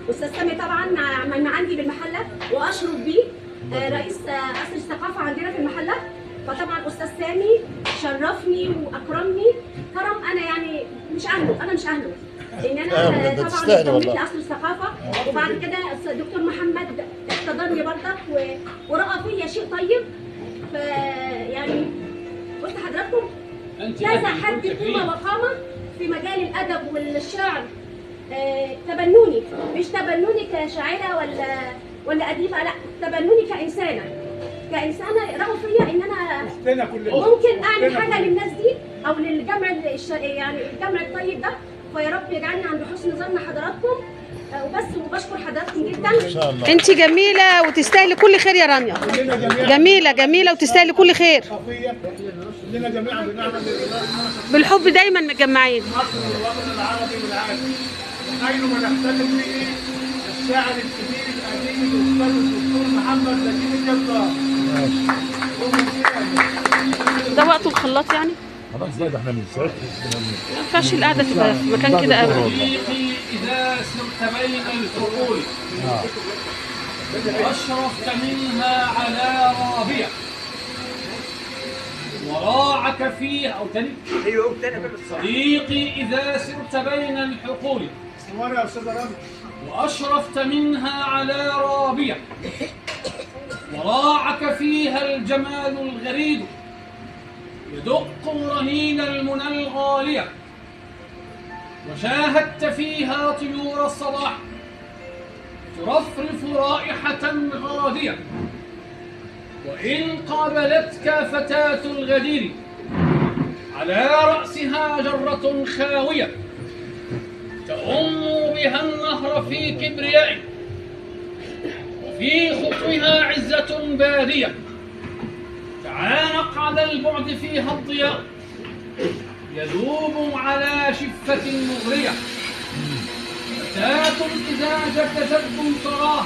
استاذ سامي طبعا من عندي بالمحله واشرف بيه، رئيس قصر الثقافة عندنا في المحلة. فطبعا استاذ سامي شرفني واكرمني كرم انا يعني مش اهله، انا مش اهله، لان انا طبعا انضميت لقصر الثقافة. وبعد كده الدكتور محمد احتضنني برضك وراى فيا شيء طيب. فيعني قلت لحضراتكم كذا حد قيمة وقامه في مجال الادب والشعر تبنوني، مش تبنوني كشاعره ولا اديبه، لا تبنوني كانسانه، كانسانه راوا فيا ان انا ممكن اعمل حاجة للناس دي او للجمع يعني الجمع الطيب ده. فيا رب يجعلني عند حسن ظن حضراتكم وبس، وبشكر حضراتكم جدا. ان شاء الله انت جميلة وتستاهلي كل خير يا رانيا، جميلة جميلة وتستاهلي كل خير. كلنا جميعا بنعمل بالحب دايما متجمعين. مصر والوطن العربي والعالم، خير ما نحتفل به الشاعر الكبير الاديب الاستاذ الدكتور محمد نجيب الجبار. ده وقته الخلاط يعني؟ خلاص ده احنا من ساعتها ما ينفعش القعدة تبقى في مكان كده ابدا. صديقي اذا سرت بين الحقول واشرفت منها على رابية وراعك فيها او تاني. صديقي اذا سرت بين الحقول واشرفت منها على رابية وراعك فيها الجمال الغريد يدق رنين المنى الغالية وشاهدت فيها طيور الصباح ترفرف رائحة غادية وإن قابلتك فتاة الغدير على رأسها جرة خاوية تؤم بها النهر في كبرياء وفي خطوها عزة بادية تعانق على البعد فيها الضياء يذوب على شفة مغرية فتاة إذا جكست تراه